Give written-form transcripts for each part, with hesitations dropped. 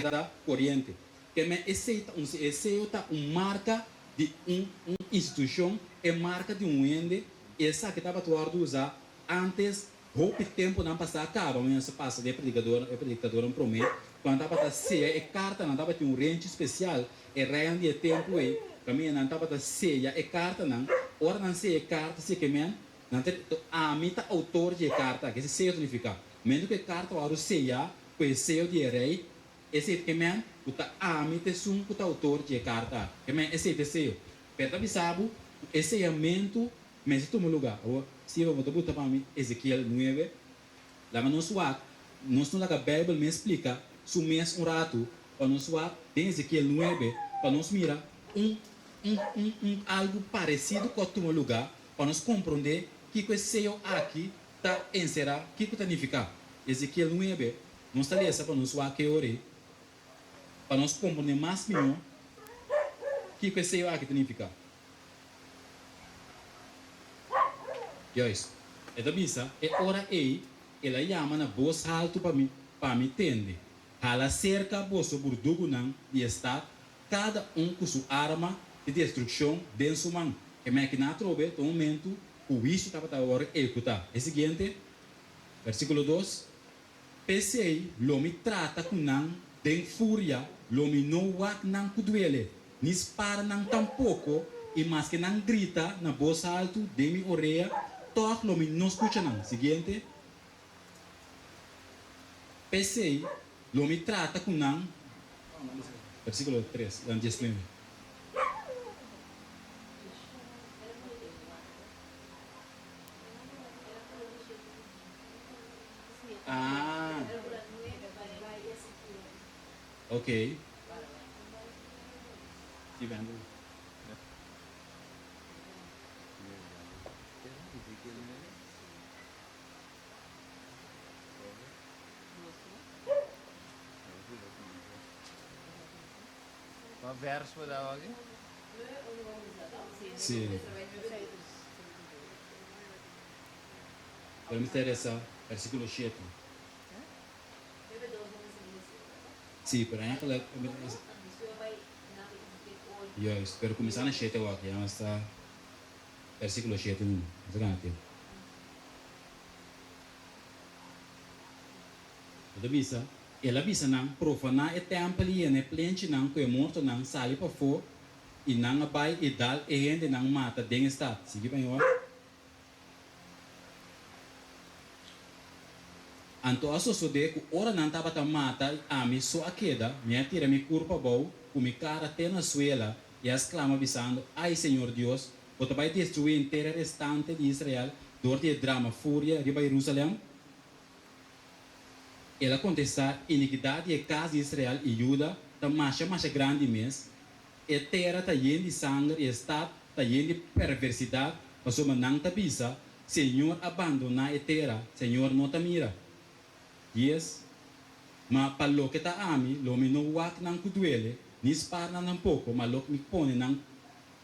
moneda koriente. Ke men esei ta un e seyo ta un marka di un un institushon, e marka di un hende, i esaki tabata wòrdu usá ántes hopi tempunan pasá kaba, mi a pasa den e predikador e predikadornan promé, ku nan tabata seya e kartanan, tabatin un renchi spesial, e reinan di e tempu ei, kaminda nan tabata seya e kartanan, ora nan seya e karta si ke men Nan ta di, Ami ta outor di e karta aki. Esei seyo ta nifiká, Mendo ku e karta wòrdu seyá ku e seyo di e rei, esei ta ke men ku ta ami ta esun ku ta outor di e karta aki. Ke men esei ta e seyo. Pero ta bisa bo ku e seyamentu mester tuma lugá. Awor, si bo ta buta pa mi Ezekiel nuebe, laga nos wak, nos no laga Beibel mes splika su mes un ratu pa nos wak den Ezekiel nuebe pa nos mira un un un un algu paresido ku a tuma lugá Pa nos komprondé kiko e seyo aki ta enserá, kiko ta nifiká. Ezekiel nuebe, nos ta lesa pa nos wak e ora ei, pa nos komprondé mas mihó kiko e seyo aki ta nifiká. Juist, e ta bisa, E ora ei el a yama na bos haltu pa mi, pa mi tende, Hala serka boso burdugunan di e stat, Kada un ku su arma di destrukshon den su man. E mèkina atrobe ta un momentu ku huisio tabata wòrdu ehekutá. E siguiente, versíkulo dos, P'esei lo mi trata ku nan den furia, lo mi no wak nan ku duele, ni spara nan tampoko, i maske nan grita na bos haltu den mi orea, tòg lo mi no skucha nan. Siguiente. P'esei lo mi trata ku nan, versíkulo tres, dan diesnuebe. Ah, ok. Kua vers bo daba aki? Sí. Pero mi ta resa versíkulo shete. Sí, pero eigenlijk Juist, pero kuminsá na shete wak, ya nos ta versíkulo shete numa. Nos ta gana tempu. Bo ta bisa, El a bisa nan, Profaná e tèmpel i yena e plenchinan ku e mortonan, sali pafó, i nan a bai i dal e hendenan mata den e stat. Sigui pa mi wak. Anto a sosodé ku ora nan tabata mata i ami so a keda, mi a tira mi kurpa abou ku mi kara te na suela i a sklama bisando, Ai, Señor Dios, Bo ta bai destruí henter e restante di Israel dor di e drama furia riba Jerusalèm? El a kontestá, Inikidat di e kas di Israel i Juda ta masha masha grandi mes, e tera ta yen di sanger i e stat ta yen di perversidat, pasobra nan ta bisa, Señor a bandoná e tera, Señor no ta mira. Dies, Ma pa loke ta ami, lo mi no wak nan ku duele, ni spar nan tampoko, ma lo mi pone nan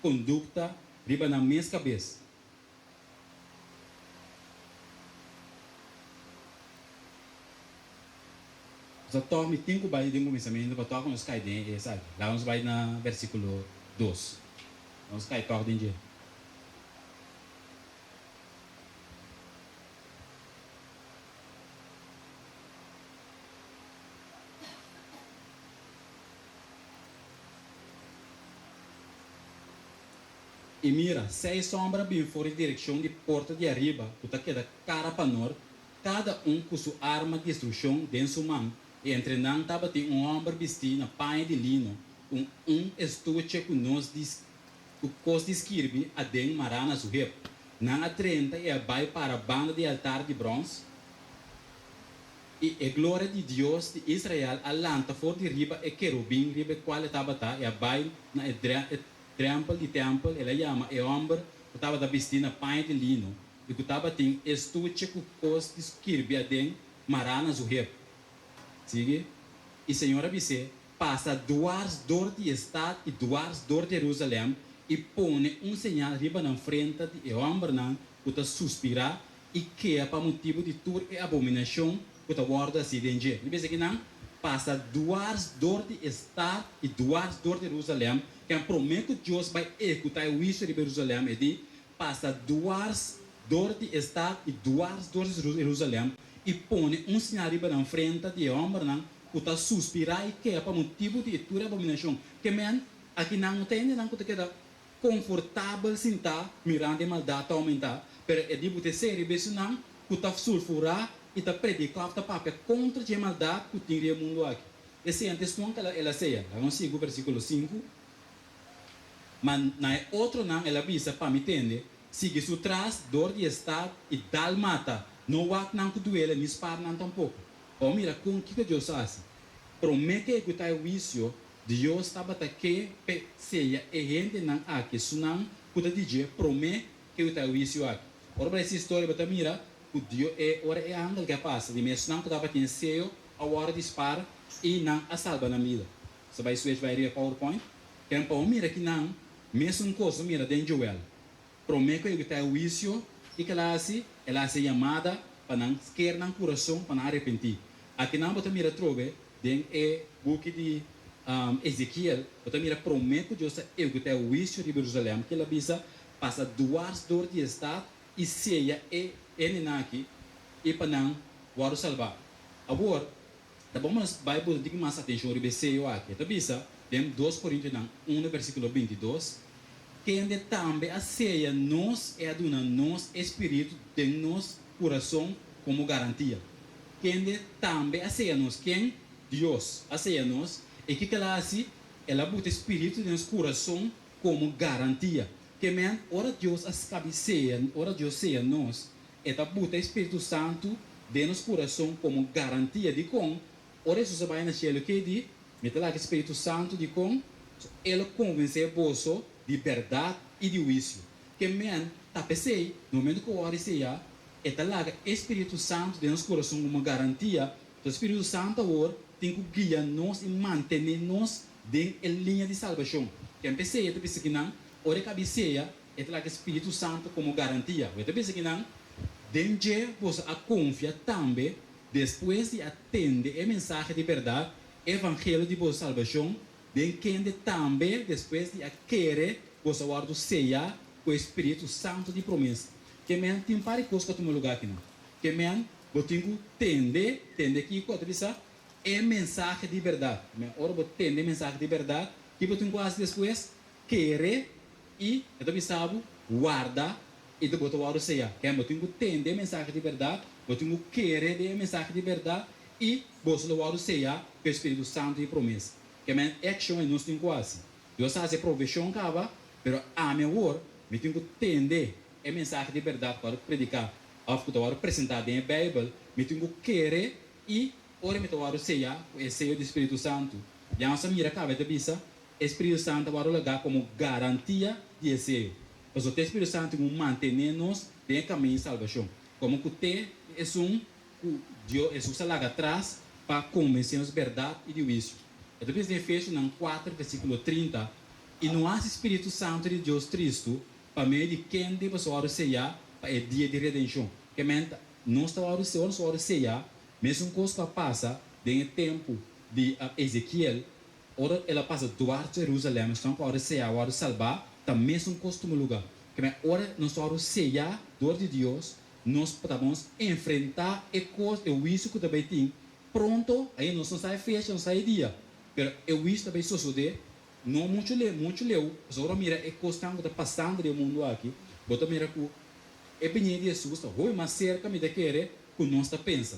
kondukta riba nan mes kabes. Pasobra tòg mi tin ku bai den kuminsamentu pa tòg ku nos kai den e esaki. Laga nos bai na versíkulo dos. Nos kai tòg den dje. I mira, seis sombra bin for di direkshon di porta di ariba ku ta keda kara pa nort, kada un ku su arma di destrukshon den su man, i entre nan tabatin un hòmber bistí na paña di lino, ku un estuche ku nos di ku kos di skirbi aden mará na su hep. Nan a drenta i a bai para banda di e altar di bròns. I e gloria di Dios di Israel a lanta for di riba e kerubin riba e kual e tabata, i a bai na e drèmpel di tèmpel, el a yama e hòmber ku tabata bistí na paña di lino i ku tabatin e stuche ku kos di skirbi aden mará na su hep. Sigui. I Señor a bis'é, Pasa duars dor di e stat i duars dor di Jerusalèm i pone un señal riba nan frenta di e hòmbernan ku ta suspirá i kea pa motibu di tur e abominashon ku ta wòrdu hasí den dje. Mi bisa kinan? Pasa dwars dor di e stat i dwars dor di Jerusalèm, ken promé ku Dios bai ehekutá e huisio riba Jerusalèm, e di, Pasa dwars dor di e stat i dwars dor di Jerusalèm, i pone un siñal riba nan frenta di e hòmbernan ku ta suspirá i keha pa motibu di e tur e abominashon. Ke men, aki nan no ta hendenan ku ta keda konfortabel sintá mirando e maldat ta oumentá, pero e di bo ta esei riba esunnan ku ta sulfurá i ta prediká òf ta papia kontra dje maldat ku tin riba e mundu aki. Esei antes nunka el a sea. Laga nos sigui ku versíkulo sinku. Ma na e otronan el a bisa, Pa mi tende, sigui su tras dor di e stat i dal mata, no wak nan ku duele ni spar nan tampoko. Bo a mira kon kiko Dios a hasi? Promé ku ehekutá e huisio, Dios tabata ke p'e seya e hendenan aki, esunnan ku ta di dje promé ku ehekutá e huisio aki. Ora bo lesa e historia bo ta mira ku Dio e ora e angel ke a pasa di mesnan ku tabatin e seyo a wòrdu di spar i nan a salba nan bida. Sa bai switch bai riba PowerPoint. Ken pa bo mira ki nan mesun kos bo mira den Joel. Promé ku ehekutá e huisio i ke el a hasi? El a hasi e yamada pa nan sker nan kurason pa nan arepentí. Akinan bo ta mira atrobe Den e buki di Ezekiel, bo ta mira promé ku Dios a ehekutá e huisio riba Jerusalèm, ku el a bisa, Pasa duars dor di e stat i seya e hendenan aki i pa nan wòrdu salbá. Awor, ta bon pa nos bai buta un tiki mas atenshon riba e seyo aki. E ta bisa den Dos Korintionan unu versíkulo 22, Kende tambe a seya nos i a duna nos e spiritu den nos kurason komo garantia. Kende tambe a seya nos. Ken? Dios a seya nos. I kiko el a hasi? El a buta e spiritu den nos kurason komo garantia. Ke men, ora Dios a skabi seya, ora Dios seya nos, e ta buta e spiritu santu den nos kurason komo garantia. Dikon? Ora Hesus a bai na shelu, ke di, Mi ta laga e spiritu santu. Dikon? So el a konvensé boso di bèrdat i di huisio. Ke men, ta p'esei, na momentu ku ora di seya, E ta laga e spiritu santu den nos kurason komo garantia ku e spiritu santu awor tin ku guia nos i mantené nos den e liña di salbashon. Ken p'esei e ta bisa ki nan, ora e kabi seya, e ta laga e spiritu santu komo garantia. E ta bisa ki nan, Den dje boso a konfia tambe despues di a tende e mensahe di bèrdat, e evangelio di boso salbashon, den kende tambe despues di a kere boso a wòrdu seyá ku e spiritu santu di promesa. Ke men tin par di kos ku a tuma lugá akinan. Ke men bo tin ku tende, tende kiko? A ta bisa, e mensahe di bèrdat. Men ora bo tende e mensahe di bèrdat, ki bo tin ku hasi despues? Kere i, e ta bisa bo, warda i ta bo ta wòrdu seyá. Ke men bo tin ku tende e mensahe di bèrdat, bo tin ku kere den e mensahe di bèrdat i boso lo wòrdu seyá ku e spiritu santu di promesa. Ke men e akshon ei nos tin ku hasi. Dios a hasi e provishon kaba, pero ami awor mi tin ku tende e mensahe di bèrdat ku a wòrdu prediká òf ku ta wòrdu presentá den e Beibel, mi tin ku kere i ora mi ta wòrdu seyá ku e seyo di Spiritu Santu. Ya nos a mira kaba e ta bisa, e Spiritu Santu a wòrdu lagá komo garantia di e seyo. Pasobra te Spiritu Santu tin ku mantené nos den e kaminda di salbashon, komo ku te esun ku Dios, Hesus a laga atras pa konvensé nos bèrdat i di huisio. E ta bisa den Efesionan kuater versíkulo 30, I no hasi Spiritu Santu di Dios tristu, pa medio di kende boso wòrdu seyá pa e dia di redenshon. Ke menta, nos ta wòrdu ora nos wòrdu seyá, mesun kos ku a pasa den e tempu di Ezekiel, ora el a pasa dwars Jerusalèm, esnan ku a wòrdu seyá a wòrdu salbá, ta mesun kos tuma lugá. Ke menta, ora nos wòrdu seyá dor di Dios, nos ta nos enfrentá e kos, e huisio ku ta bai tin pronto, ainda nos no sa e fecha, no sa e dia, pero e huisio ta bai sosodé no muchu le, muchu leu, pasobra ora mira e kosnan ku ta pasando den e mundu aki, bo ta mira ku e binia di Hesus ta hopi mas serka mi ta kere ku nos ta pensa.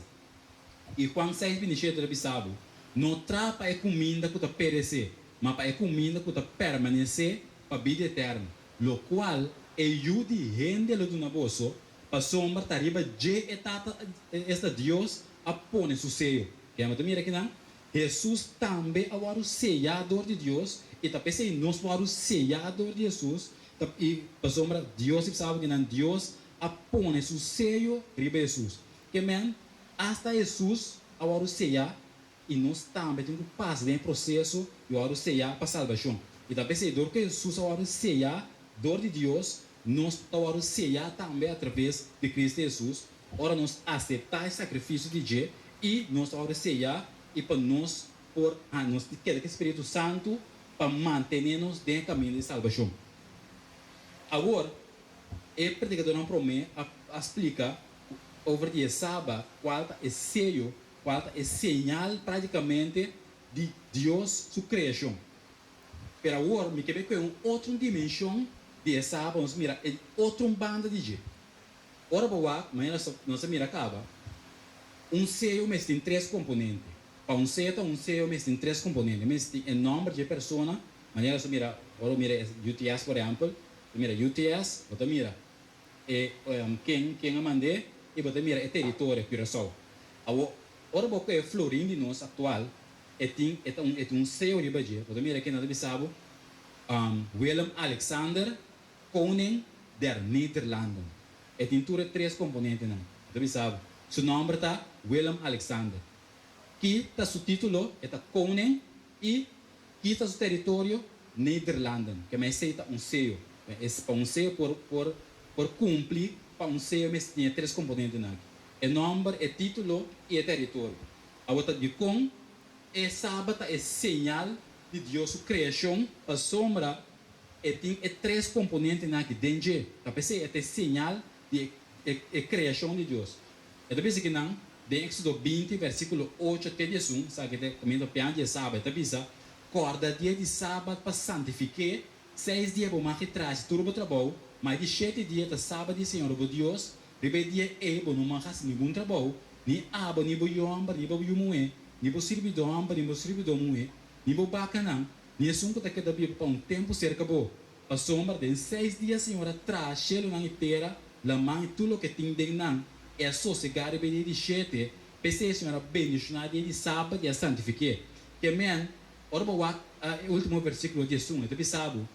I Juan seis 27 ta bisa bo, No traha pa e kuminda ku ta peresé, ma pa e kuminda ku ta permanesé pa bida eterno. Lokual e Yu di hende lo duna boso, pasobra ta riba dje e Tata, esta Dios, a pone su seyo. Kende bo ta mira kinan? Hesus tambe a wòrdu seyá dor di Dios, i ta p'esei nos wòrdu seyá dor di Hesus, ta i pasobra Dios i sabi kinan Dios a pone su seyo riba Hesus. Ke men, asta Hesus a wòrdu seyá I nos tambe tin ku pasa den e proseso di wòrdu seyá pa salbashon. I ta p'esei, dor ku Hesus a wòrdu seyá dor di Dios, nos ta wòrdu seyá tambe atraves di Kristu Hesus ora nos aseptá e sakrifisio di dje i nos ta wòrdu seyá. i pa nos por a nos keda ku Spiritu Santu pa mantené nos den e kaminda di salbashon. Awor, e predikadornan promé a a splika over di e Sabat, kual ta e seyo, kual ta e señal práktikamente di Dios su kreashon. Pero awor mi ke bai kohe un otro dimenshon di e Sabat, nos mira e otro banda di dje. Ora bo wak, manera nos a mira kaba, un seyo mester tin tres komponente. Pa un seyo ta un seyo mester tin tres komponente. Mester tin e nòmber dje persona, manera nos a mira ora bo mira e UTS por ehèmpel, bo mira UTS, bo ta mira e ken ken a mand'é i bo ta mira e teritorio, Curaçao. Awor, ora bo kohe e florin di nos aktual, e tin e ta un e tin un seyo riba dje, bo ta mira ken nan ta bisa bo, Willem Alexander Koning der Nederlanden. E tin tur e tres komponentenan. Bo ta bisa bo, su nòmber ta Willem Alexander. Ki ta su título? E ta koning. I ki ta su teritorio? Nederlanden. Kema esei ta un seyo. Pa un seyo por por por kumpli pa un seyo mester tin e tres komponentenan aki, e nòmber, e título i e teritorio. Awor ta dikon e Sabat ta e señal di Dios su kreashon? Pasobra e tin e tres komponentenan aki den dje. Ta p'esei e ta e señal di e e kreashon di Dios. E ta bisa ki nan den Éxodo 20 versíkulo 8 te 11, esaki ta e kaminda pian di e Sabat, e ta bisa, Kòrda dia di Sabat pa santifik'é, seis dia bo mag e trasi tur bo trabou, ma e di shete dia ta Sabat di Señor bo Dios, riba e dia ei bo no mag hasi ningun trabou, ni abo, ni bo yu hòmber, ni bo yu muhé, ni bo sirbidó hòmber, ni bo sirbidó muhé, ni bo bakanan, ni esun ku ta keda biba pa un tempu serka bo. Pasobra den seis dia Señor a traha shelunan i tera, laman i tur loke tin den nan, i a sosegá riba e dia di shete, p'esei Señor a bendishoná e dia di sabat i a santifik'é. Ke men, ora bo wak e último versíkulo di esun, e ta bisa bo,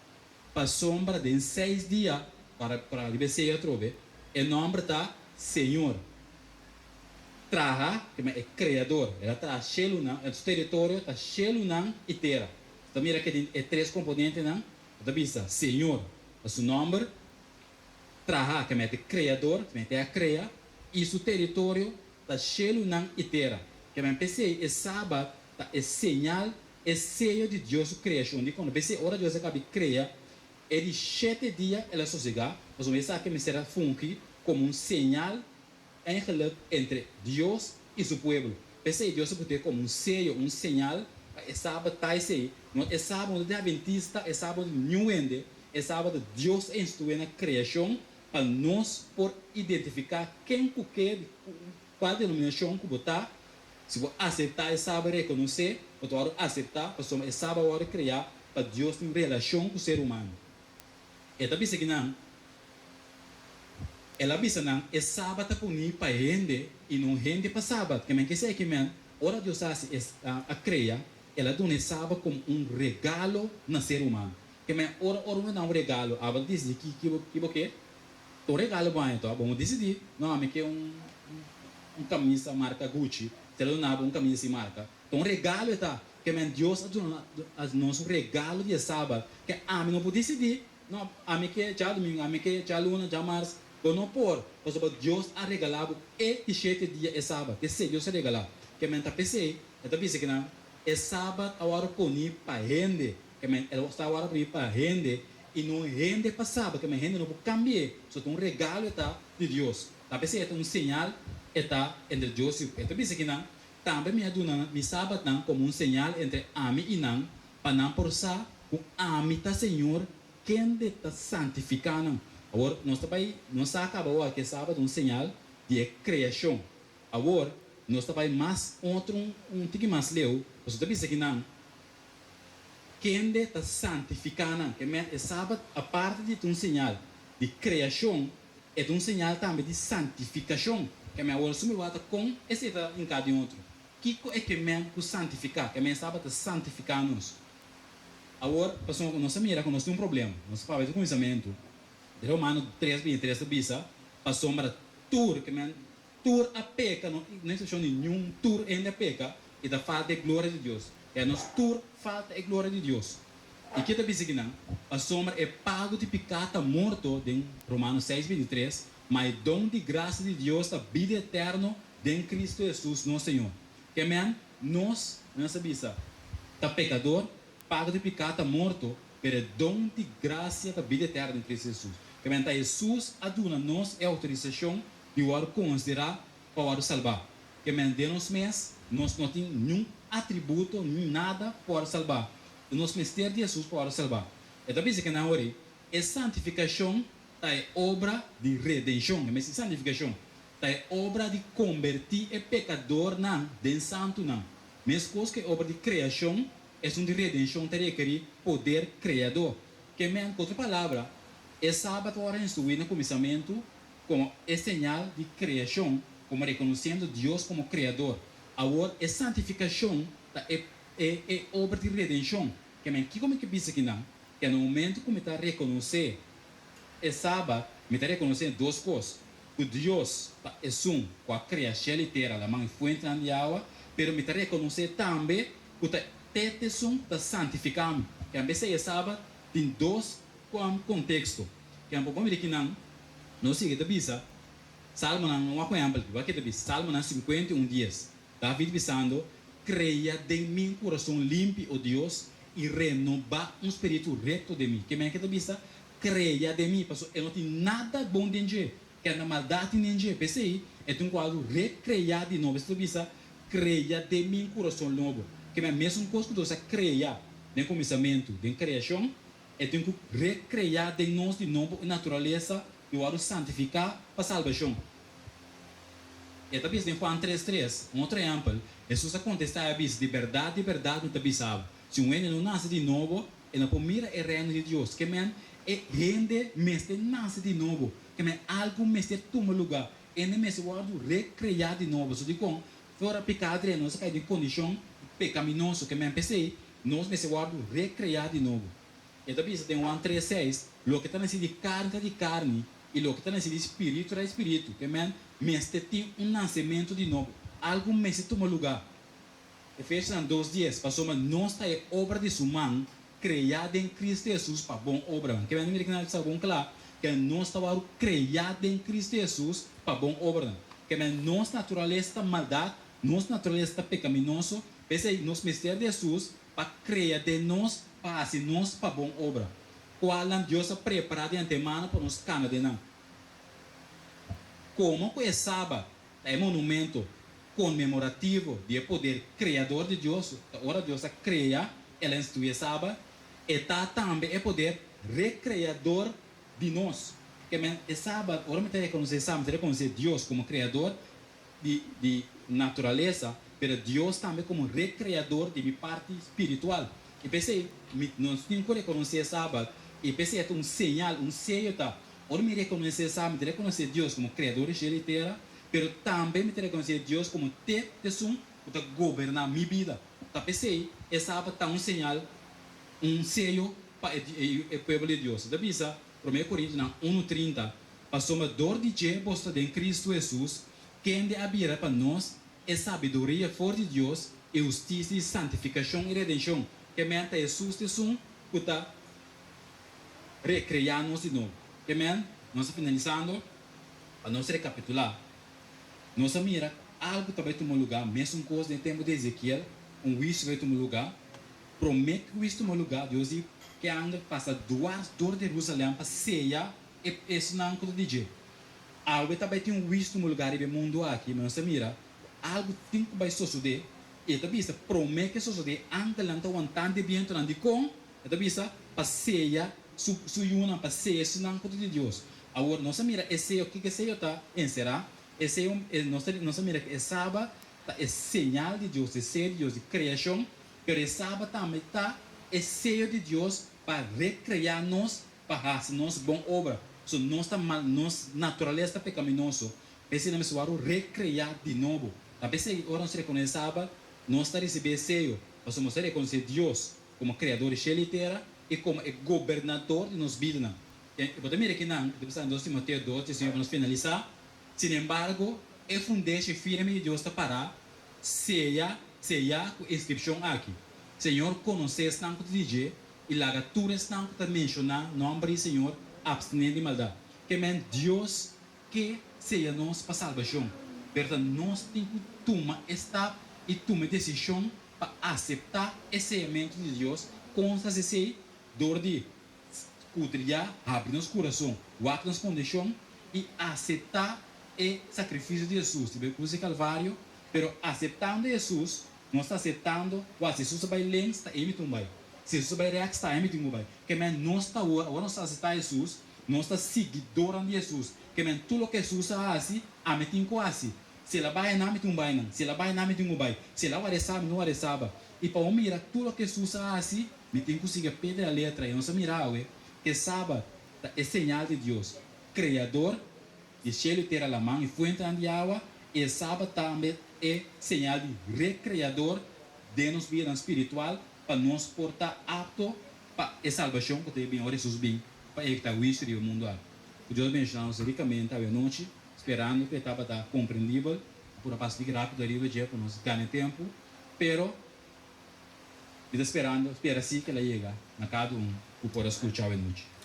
Pasobra den seis dia, para para riba esei atrobe, e nòmber ta Señor. Traha, ke men e Kreador, el a traha shelunan, su teritorio ta shelunan i tera. Ta mira ke den e tres komponentenan, bo ta bisa, Señor ta su nòmber, traha ke mete Kreador, ke mete a krea, i su teritorio ta shelunan i tera. Ke men p'esei e Sabat ta e señal, e seyo di Dios su kreashon. Dikon? P'esei ora Dios a kabi krea, e di shete dia el a sosegá, pasobra esaki mester a fungi komo un señal Eigenlijk entre Dios i su pueblo. P'esei Dios a put'é komo un seyo, un señal pa e Sabat ta esei. No e Sabat no ta di Adventista, e Sabat no ta di niun hende, e Sabat ta Dios a instruí na kreashon pa nos por identifiká ken ku ke, di kua denominashon ku bo ta. Si bo aseptá e Sabat i rekonosé, bo ta wòrdu aseptá pasobra e Sabat a wòrdu kreá pa Dios tin relashon ku ser humano. E ta bisa kinan, El a bisa nan, E Sabat ta puni pa hende i no hende pa Sabat. Ke men ke esei men, ora Dios a hasi e a krea, El a duna e Sabat komo un regalo na ser humano. Ke men, ora ora uno da un regalo, abo ta disidí ki ki bo ki bo ke. Ta un regalo bo haña to, bo no disidí, no, ami ke un un kamisa marka Gucci, si el a duna bo un kamisa sin marka. Ta un regalo e ta. Ke men Dios a duna nos un regalo di e Sabat, ke ami no por disidí, no, ami ke djadumingu, ami ke djaluna, djamars, bo no por, pasobra Dios a regalá bo e di shete dia e Sabat, p'esei Dios a regalá. Ke men ta p'esei, e ta bisa kinan, e Sabat a wòrdu poní pa hende, ke men el ta wòrdu poní pa hende i no hende pa Sabat, ke men hende no por kambi'é, pasobra ta un regalo e ta di Dios. Ta p'esei e ta un señal e ta entre Dios i, e ta bisa kinan, Tambe mi a duna mi sabatnan komo un señal entre ami i nan, pa nan por sa ku ami ta Señor kende ta santifiká nan. Awor, nos ta bai, nos sa kaba awor ku e sabat ta un señal di e kreashon. Awor, nos ta bai mas otro un tiki mas leu, pasobra ta bisa ki nan, Kende ta santifiká nan. Ke men, e sabat, aparte di ta un señal di kreashon, E ta un señal tambe di santifikashon. Ke men awor sumi wak ta kon esei ta hinká den otro. Kiko e ke men ku santifiká? Ke men esaba ta santifiká nos. Awor, pasobra ku nos a mira ku nos tin un problema. Nos a papia di kuminsamentu. Den Romano 3, 23 ta bisa, Pasobra tur, ke men tur a peka, no no eksepshon di niun, tur hende a peka i ta falta e gloria di Dios. Ya nos tur falta e gloria di Dios. I ke ta bisa kinan? Pasobra e pago di piká ta morto, den Romano 6, 23, ma e don di grasia di Dios ta bida eterno den Kristu Hesus nos Señor. Ke men? Nos, nos a bisa, ta pekador, pago di piká ta morto, pero e don di grasia ta bida eterno den Cristo Jesus. Ke men ta Jesus a duna nos e outorisashon di wòrdu konsiderá pa wòrdu salbá. Ke men den nos mes nos no tin niun atributo ni nada pa wòrdu salbá. Nos mester di Jesus pa wòrdu salbá. E ta bisa ke nan ora ei, e santifikashon ta e obra di redenshon. E mester santifikashon ta e obra di kombertí e pekadornan den santunan. Meskos ku e obra di kreashon, esun di redenshon ta rekerí poder kreadó. Ke men, ku otro palabra, e Sabat ora instruí na kuminsamentu komo e señal di kreashon, komo rekonosiendo Dios komo Kreador. Awor, e santifikashon ta e e e obra di redenshon. Ke men, kiko mi ke bisa kinan? Ke na momentu ku mi ta rekonosé e Sabat, mi ta rekonosé dos kos, ku Dios ta esun ku a krea shel i tera, laman i fuentenan di awa, pero mi ta rekonosé tambe ku ta te t'esun ku ta santifiká mi. Ke ambes e Sabat tin dos konteksto. Ke por mira kinan nos sigui ta bisa Salmonan, un ehèmpel, wak ke ta bisa Salmonan 51 dies, David bisando, Krea den mi un kurason limpi, o Dios, i renobá un spiritu rekto den mi. Ke men ke ta bisa, Krea den mi, pasobra e no tin nada bon den dje, ke na maldat tin den dje. P'esei, e tin ku algu rekreá di nobo. Esei ta bisa, Krea den mi un kurason nobo. Ke men mesun kos ku Dios a krea den kuminsamentu, den kreashon, e tin ku rekreá den nos di nobo e naturalesa di wòrdu santifiká pa salbashon. E ta bisa den Juan tres tres, un otro ehèmpel, Hesus a kontestá i a bisa, Di bèrdat, di bèrdat mi ta bisa bo, si un hende no nase di nobo, e no por mira e Reino di Dios. Ke men, e hende mester nase di nobo. Ke men, algu mester tuma lugá. Hende mester wòrdu rekreá di nobo. So dikon? Ora piká a drenta, nos a kai den kondishon pekaminoso. Ke men, p'esei, nos mester wòrdu rekreá di nobo. E ta bisa den Juan tres seis, Loke ta nasí di karni ta di karni, i loke ta nasí di spiritu ta di spiritu. Ke men mester tin un nasementu di nobo. Algu mester tuma lugá. Efesionan dos dies, Pasobra nos ta e obra di su man, kreá den Kristu Hesus pa bon obranan. Ke men mira kinan ta bon kla, ke nos ta wòrdu kreá den Kristu Hesus pa bon obranan. Ke men nos naturalesa ta maldat, nos naturalesa ta pekaminoso, p'esei nos mester di Hesus pa krea den nos pa hasi nos pa bon obra, kualnan Dios a prepará di antemano pa nos kana den nan. Komo ku e Sabat ta e monumento konmemorativo di e poder kreador di Dios, ta ora Dios a krea, el a instituí e Sabat, e ta tambe e poder rekreador di nos. Ke men, e Sabat, ora mi ta rekonosé e Sabat, mi ta rekonosé Dios komo kreador di di naturalesa, pero Dios tambe komo rekreador di mi parti spiritual. I p'esei mi nos tin ku rekonosé e Sabat, i p'esei e ta un señal, un seyo ta, ora mi rekonosé e Sabat, mi ta rekonosé Dios komo kreador di shelu i tera, pero tambe mi ta rekonosé Dios komo te esun ku ta goberná mi bida. Ta p'esei e Sabat ta un señal, un seyo pa e e pueblo di Dios. E ta bisa, Promé Korintonan unu 30, Pasobra dor di dje boso ta den Kristu Hesus, kende a bira pa nos e sabiduria for di Dios, e hustisia i santifikashon i redenshon. Ke men ta Hesus ta esun ku ta rekreá nos di nobo. Ke men, nos ta finalisando, pa nos rekapitulá, nos a mira ku algu ta bai tuma lugá, mesun kos den e tempu di Ezekiel, un huisio bai tuma lugá. Promé ku huisio tuma lugá, Dios di ke angel pasa duars dor di Jerusalèm pa seya E esnan ku ta di dje. Awe ta bai tin un huis tuma lugar riba e mundu aki, ma nos ta mira ku algu tin ku bai sosodé, i e ta bisa promé ku e sosodé angelnan ta wantando e bientunan. Dikon? E ta bisa pa seya su su yunan, pa seya esunnan ku ta di Dios. Awor nos a mira e seyo, kiko e seyo ta enserá? E seyo, nos ta nos a mira ku e Sabat ta e señal di Dios, e seyo di Dios di kreashon, pero e Sabat tambe ta e seyo di Dios pa rekreá nos pa hasi nos bon obra. So nos ta mal, nos naturalesa ta pekaminoso, p'esei nos mester wòrdu rekreá di nobo. Ta p'esei ora nos rekonosé Sabat, nos ta risibí e seyo, pasobra nos ta rekonosé Dios komo Kreador di shelu i tera i komo e Gobernador di nos bidanan. I bo ta mira kinan, ta bisa den dos Timoteo dos, 19 pa nos finalisá, Sinembargo, e fundeshi firme di Dios ta pará, seya, seyá ku inskripshon aki, Señor konosé esnan ku ta di dje, i laga tur esnan ku ta menshoná nòmber di Señor apstené di maldat. Ke men Dios ke seya nos pa salbashon, pero ta nos tin ku tuma e stap. I tuma desishon pa aseptá e seyamentu di Dios. Kon ta hasi? Dor di skudriñá, habri nos kurason, wak nos kondishon i aseptá e sakrifisio di Hesus di krus di Kalvario. Pero aseptando Hesus, nos ta aseptando, wa si Hesus bai links, ta ei mi tin bai. Si Hesus bai rechts, ta ei mi tin bai. Ke men nos ta awor, awor nos ta aseptá Hesus, nos ta siguidó di Hesus. Ke men tur loke Hesus a hasi, ami tin ku hasi. Si el a bai einan, mi tin bai einan. Si el a bai einan, mi tin bai. Si el a warda sabat, mi warda sabat. I pa mira tur loke Hesus a hasi, mi tin ku sigui pie di letra. I nos a mira ku sabat ta e señal di Dios, kreador di shelu, tera, laman i fuente di awa, i sabat tambe e señal di rekreador di nos bida spiritual pa nos por ta apto pa e salbashon ku ta bin ora Hesus bin pa ehekutá huisio di mundu. Ku Dios bendishoná nos rikamente anochi, sperando ku e tabata komprendibel, por pasa rápido ariba dje pa nos gana tempu, pero mi ta sperando, spera sí ku el a yega na kada un ku por skucha anochi.